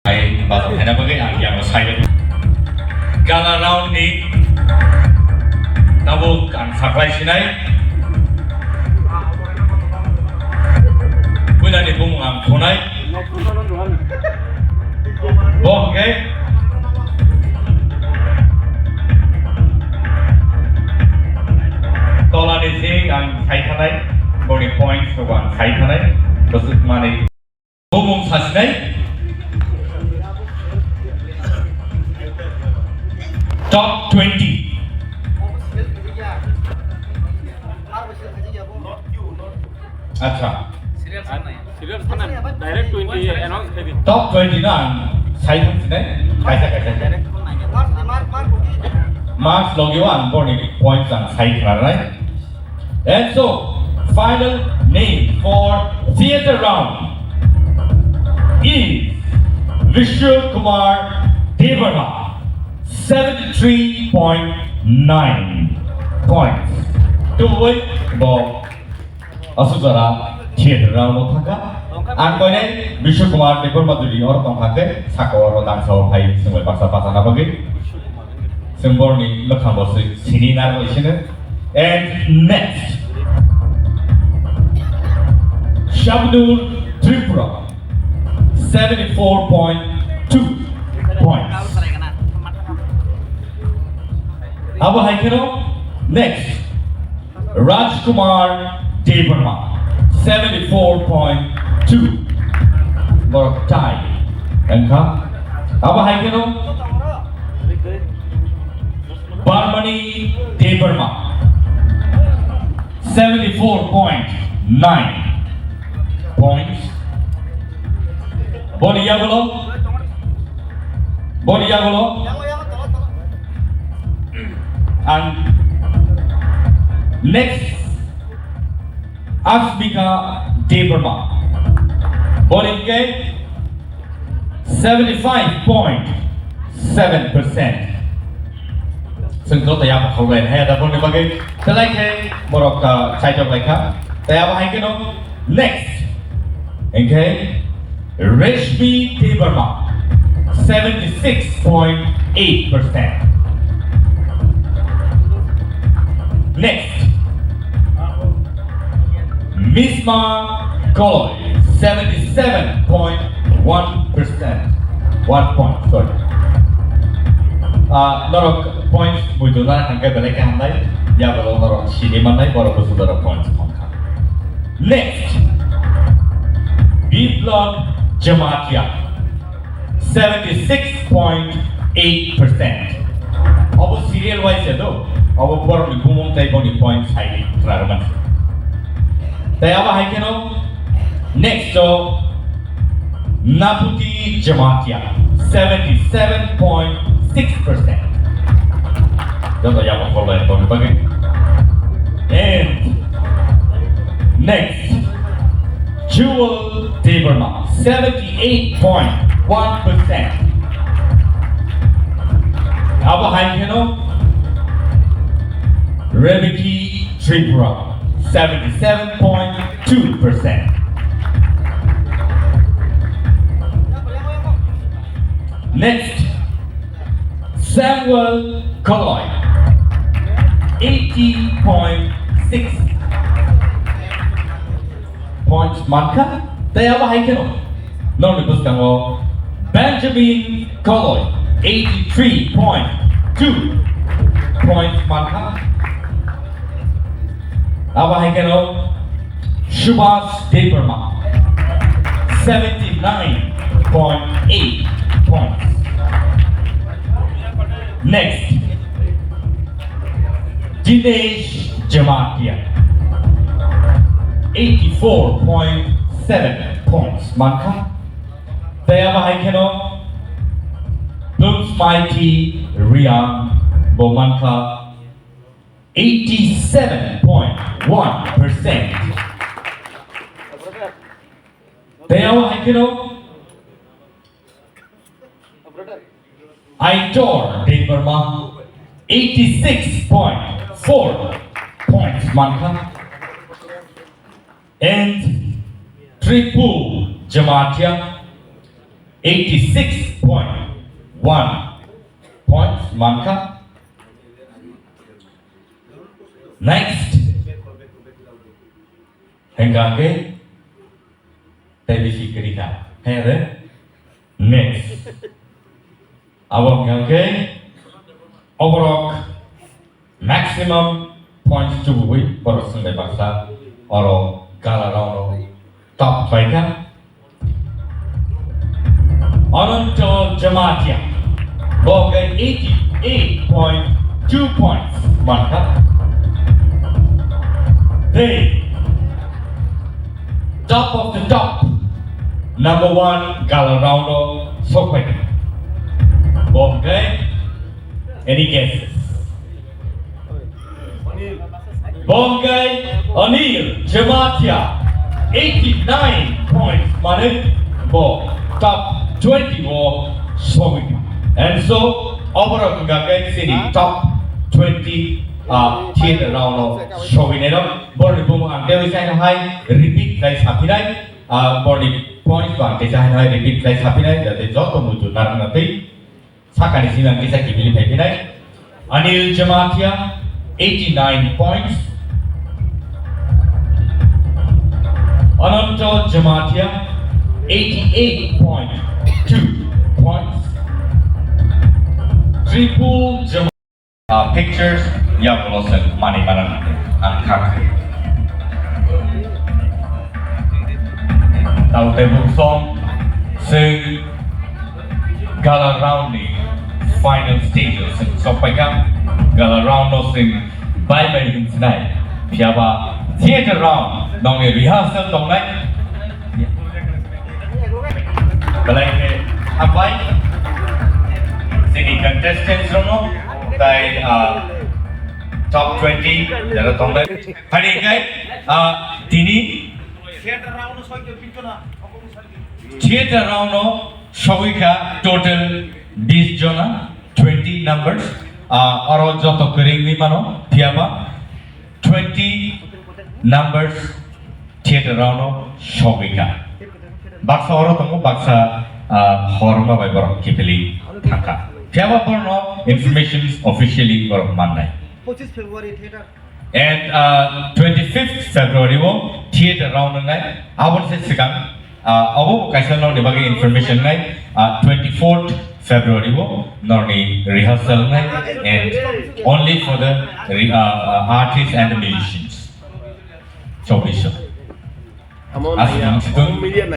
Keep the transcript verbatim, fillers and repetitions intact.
Hai, bazar khaina bagwi ang yang sai. Gala round ni tabuk ang saklai sinai. Puila ni bumung ang khonai. Bo hwnkhe tola ni sing ang sai thanai. Boni points rok ang sai thanai. Bwswk mani. Bumung sasinai. Top twenty. Acha. Serial sana, direct twenty announce khaidi. Top twenty no ang sai thang sinai. Kaisa kaisa. Marks logio ang boni points ang sai khlainai. And so, final name for theater round is Vishnu Kumar Debbarma, seventy-three point nine points. Tubui bo aswk jora theater round o thangkha. Ang koinai Vishnu Kumar Debbarma jodi oro tongkha khe saka oro dangsa o phai swngbai baksa bachana bagwi. Chwng borokni mwkhang bo si-, sini narwk sino. And next, Shabnur Tripura, seventy-four point two points. Abo hai kheno next, Rajkumar Debbarma, seventy-four point two. Borok tie wngkha. Abo hai kheno Barmani Debbarma, seventy-four point nine points. Boni yagulo, boni yagulo. And next, Asmika Debbarma. Boni ke seventy-five point seven percent. Sengkro taya mokhol bai hai da boni bagwi. Telai khe borok ta chaitok lai kha. Taya bahai keno next. Engkhe Reshmi Debbarma, seventy-six point eight percent. Next, Misma Koloi, seventy-seven point one percent. One point, sorry. Ah, norok points buiduna hangke belai khe hamnai, ya belo norok sini mannai, borok busu norok points mankha. Next, Biplab Jamatia, seventy-six point eight percent. Obo serial wise ya do, obo borokni bumung tei boni point sai klarman. Tei abo hai kheno next o Naputi Jamatia, seventy-seven point six percent. Joto yabo follow ya boni bagwi. And next, Jewel Debbarma, seventy-eight point one percent. Abo hai kheno Rebeki Tripura, seventy-seven point two percent. Next, Samuel Koloi, eighty point six points mankha, tei abo hai kheno norokni bwskango Benjamin Koloi, eighty-three point two points mankha. Abo hai kheno Subhas Debbarma, seventy-nine point eight points. Next, Dinesh Jamatia, eighty-four point seven points mankha. Tei abo hai kheno Blooms Mighty Riang bo mankha eighty-seven point one percent. Tei abo hai kheno Aitor Debbarma, eighty-six point four points mankha. And Tripul Jamatia, eighty six point one points mankha. Next, hingkha hingke tei bisi kwrwi kha. Hingkhe next. Abo hingkha hingke oborok maximum points chubui borok swngbai baksa oro gala round o top khlaikha. Ananto Jamatia, bo hwnkhe eighty eight point two points mankha. Tei top of the top, number one gala round o sokphaikha. Bo hwnkhe any guesses? Bo hwnkhe Anil Jamatia, eighty nine points, mane bo top twenty o sogwi kha. And so, oborok hwnkha khe chini top twenty, ah, theater round o sogwi nairok. Borokni bumung ang teiwi saino hai repeat khlai saphinai, ah, borokni points bo ang teisa haino hai repeat khlai saphinai, jate joto muitu narwkna twi. Sakani simi ang kisa kibili phaiphinai. Anil Jamatia, eighty nine points. Ananto Jamatia, eighty eight point two points. Triple Jamatia. Uh, pictures, ya bolosek mani mana ang kha. Tau tei buk song se gala round ni final stage o se sokpaikha. Gala round o se bai bai hinsinai. Phiya ba theater round nongni rehearsal tongnai. Belai khe hambai. Sini contestants rokno tai, ah, top twenty jara tongnai. Hari kai, ah, tini theater round no sogwi kha total bis jona, twenty numbers. Ah, oro joto kwrwi wngwi mano, phiya ba twenty numbers theater round o sogwi kha. Baksa oro tongo, baksa, ah, hor wngma bai borok kiphilwi thangkha. Phiya ba borokno information officially borok mannai. Pochisni February theater. And, uh, twenty-fifth February o theater round wngnai. Aboni se swkang, uh, abo bo kaisa norni bagwi information wngnai. Uh, twenty-fourth February o norni rehearsal wngnai. And only for the re-, uh, uh, artists and the musicians. Chobbish. Amo aswk naiya, nang situng. Amo media